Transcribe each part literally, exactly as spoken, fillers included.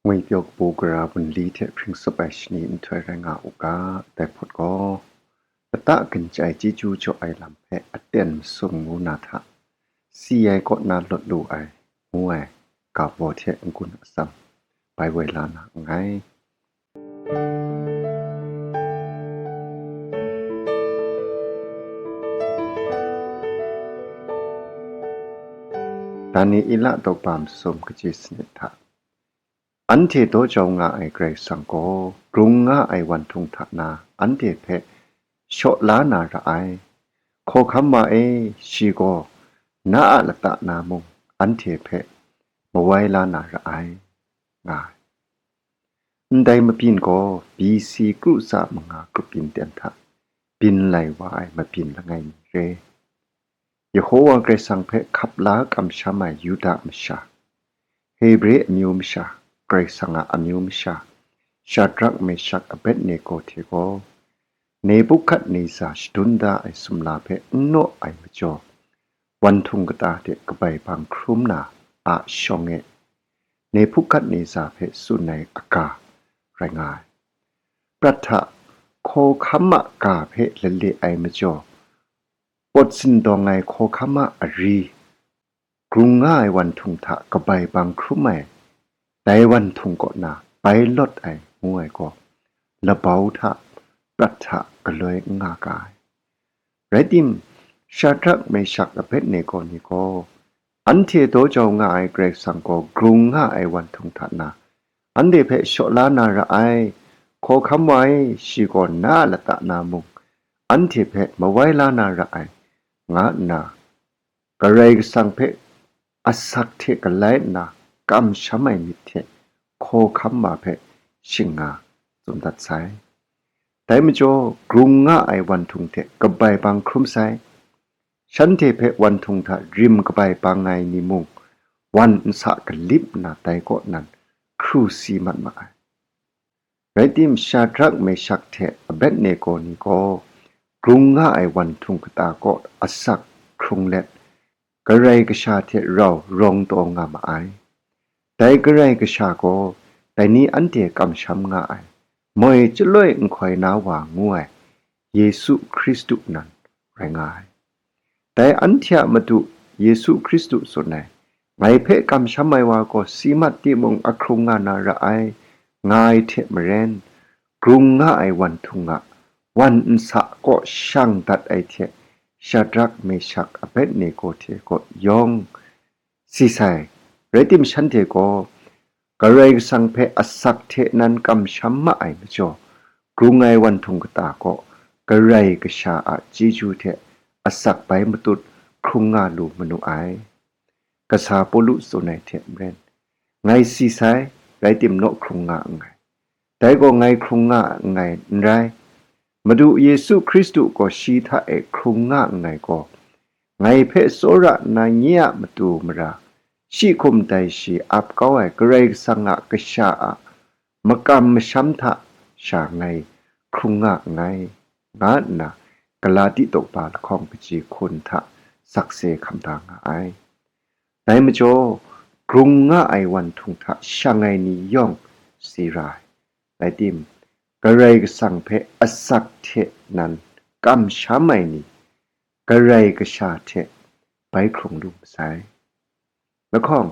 Ngwi pyaw kabu gara bungli hte hpring tsup ai shani nhtoi rai nga u ga, dai hpawt gaw, lata ginchai chyeju jaw ai lam hpe aten masum ngu na hta, si ai kaw na lawt lu ai, ngu ai ga baw hte n-gun atsam bai woi la na nngai. Daniela daw ba masum kaji sanit hta, anhte daw jau nga ai Karai Kasang gaw, grung nga ai wan htung hta na anhte hpe shaw la na ra ai. Hkawhkam wa e, shi gaw na a lata na mung anhte hpe mawai la na ra ai, nga ai. Ndai mabyin gaw B C kru tsa manga grup byin ten hta byin lai wa ai mabyin langai mi re. Yehowa Karai Kasang hpe hkap la kamsham ai Yuda masha, Hebre amyu masha, Karai Kasang a amyu masha, Shadrak, Meshak, Abednego hte gaw, Nebukadneza shadun da ai sumla hpe n naw ai majaw, wan htung kata de kabai bang hkrum na a shawng e, Nebukadneza hpe tsun ai aga rai nga ai. Prat hta, hkawhkam a ga hpe lale ai majaw, pawt sindawng ai hkawhkam a ari, grung nga ai wan htung hta kabai bang hkrum ai, dai wan htung kaw na bai lawt ai ngu ai gaw, labau hta, prat hta galoi n nga ga ai. Rai tim, Shadrak, Meshak, Abednego ni gaw, anhte daw jau nga ai Karai Kasang gaw grung nga ai wan htung hta na, anhte hpe shaw la na ra ai. Hkawhkam wa e, shi gaw na a lata na mung, anhte hpe mawai la na ra ai, nga nna, Karai Kasang hpe asak hte galai nna kamsham ai myit hte hkawhkam wa hpe shing nga tsun dat sai. Dai majaw, grung nga ai wan htung hte kabai bang hkrum sai. Shanhte hpe wan htung hta rim kabai bang ai ni mung, wan nsa galip nna dai kaw nan hkru si mat ma ai. Rai tim, Shadrak, Meshak hte Abednego ni gaw grung nga ai wan htung kata kaw asak hkrung let, Karai Kasha hte rau rawng taw nga ma ai. Dai Karai Kasha gaw dai ni anhte kamsham nga ai, moi chyaloi nhtoi na wa ngu ai Yesu Hkristu nan rai nga ai. Dai anhte a Madu Yesu Hkristu tsun ai, "Ngai hpe kamsham ai wa gaw si mat timung ahkrung nga na ra ai," nga ai hte maren, grung nga ai wan htung a wan nsa kaw shang dat ai hte Shadrak, Meshak, Abednego hte kaw yawng si sai. Rai tim, shanhte gaw Karai Kasang hpe asak hte nan kamsham ma ai majaw, grung ai wan htung kata kaw Karai Kasha a chyeju hte asak bai matut hkrung nga lu manu ai. Kasa Pawlu tsun ai hte maren, "Ngai si sai, rai timung, hkrung nga nngai. Dai gaw ngai hkrung nga nngai n rai, Madu Yesu Hkristu gaw shi hta e hkrung nga nngai gaw, ngai hpe tsawra nna nye a matu mara, shi hkum dai shi ap kau ai Karai Kasang a Kasha a makam masham hta sha ngai hkrung nga nngai," nga nna Galati daw ba lahkawng kaji hkun hta sakse hkam da nga ai. Dai majaw, grung nga ai wan htung hta shang ai ni yawng si ra ai. Rai tim, Karai Kasang hpe asak hte nan kamsham ai ni, Karai Kasha hte bai hkrung lu masai. Lahkawng,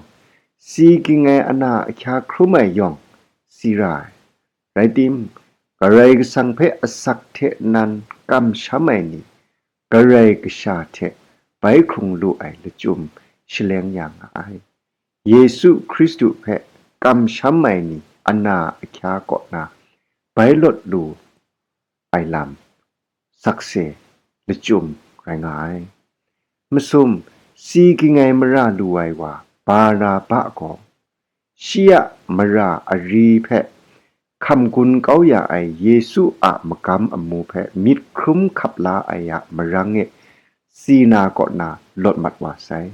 si ging ai ana ahkya hkrum ai yawng si ra ai. Rai tim, Karai Kasang hpe asak hte nan kamsham ai ni, Karai Kasha hte bai hkrung lu ai lachyum shaleng ya nga ai. Yesu Hkristu hpe kamsham ai ni ana ahkya kaw na bai lawt lu ai lam sakse lachyum rai nga ai. Masum, si ging ai mara lu ai wa Barnaba gaw, shi a mara ari hpe hkam gun kau ya ai Yesu a magam amu hpe myit hkrum hkap la ai a marang e si na kaw na lawt mat wa sai,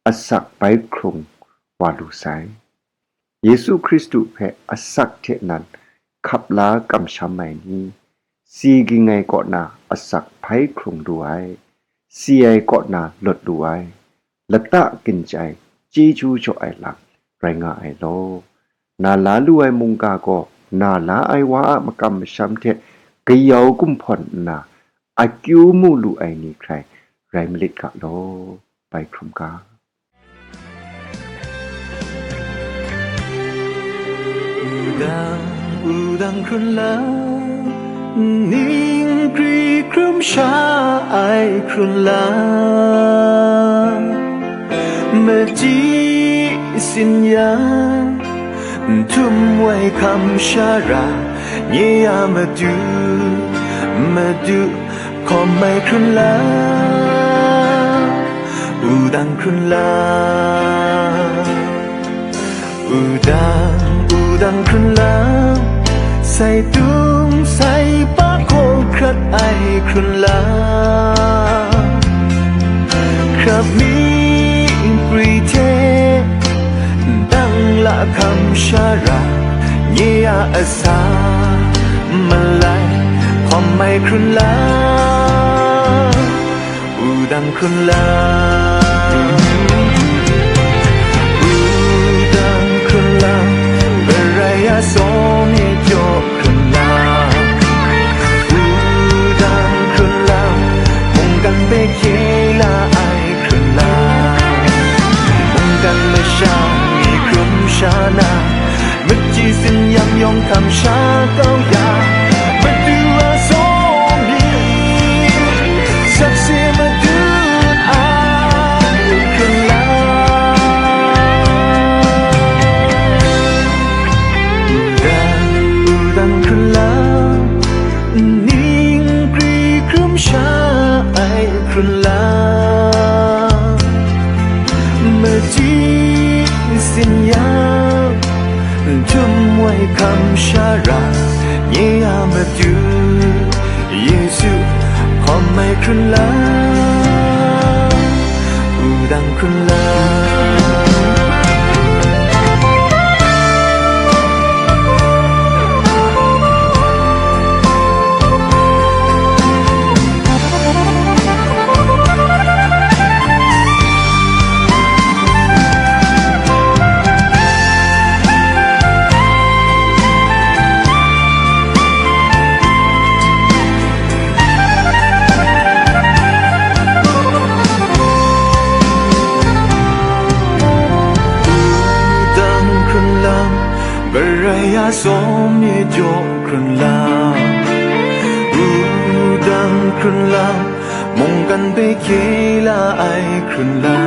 asak bai hkrung wa lu sai. Yesu Hkristu hpe asak hte nan hkap la kamsham ai ni, si ging ai kaw na asak bai hkrung lu ai, si ai kaw na lawt lu ai, lata ginchai chyeju jaw ai lam rai nga ai law. na la lu ai mungga gaw, na la ai wa a makam masham hte kayau kumhpawn nna, akyu mu lu ai ni hkrai rai malit ga law, bai hkrum ga. Wudang, wudang hkrun la, ning gri hkrum sha ai hkrun la, machyi sin ya, n htum wai hkam shara, nye a madu, madu, hkawm ai hkrun la, wudang hkrun la, wudang, wudang hkrun la, sai tung sai pa hkaw hkrat ai hkrun la, hkrap mi nkri hte, ndang la hkam shara, nye a asa, malai, hkawm ai hkrun la, wudang hkrun la, wudang hkrun la, Karai a sawm e jaw hkrun la, wudang hkrun la, mungkan hpe hkye la ai hkrun la, mungkan masha ni hkrum sha na, machyi sin yang yawng hkam sha kau ya, Madu a sawm ni, sakse madun ai hkrun la, wudang, wudang hkrun la, ning gri hkrum sha ai hkrun la, machyi sin yang, n htum wai hkam shara, nye a Madu, Yesu, hkawm ai hkrun la, wudang hkrun la. Wudang hkrun la, Karai a sawm e jaw hkrun la, wudang hkrun la, mungkan hpe hkye la ai hkrun la,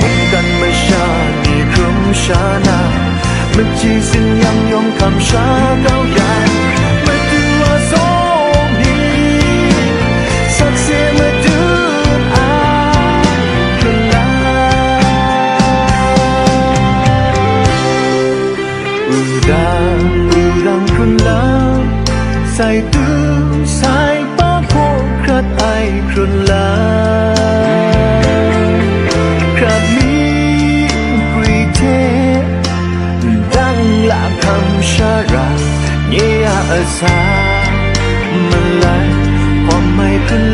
mungkan masha ni hkrum sha na, machyi sin yang yawng hkam sha kau ya, Madu a sawm ni, sakse madun ai hkrun la, wudang, wudang hkrun la, sai tung sai pa hkaw hkrat ai hkrun la, hkrap mi nkri hte, ndang la hkam shara, nye a asa, malai, hkawm ai hkrun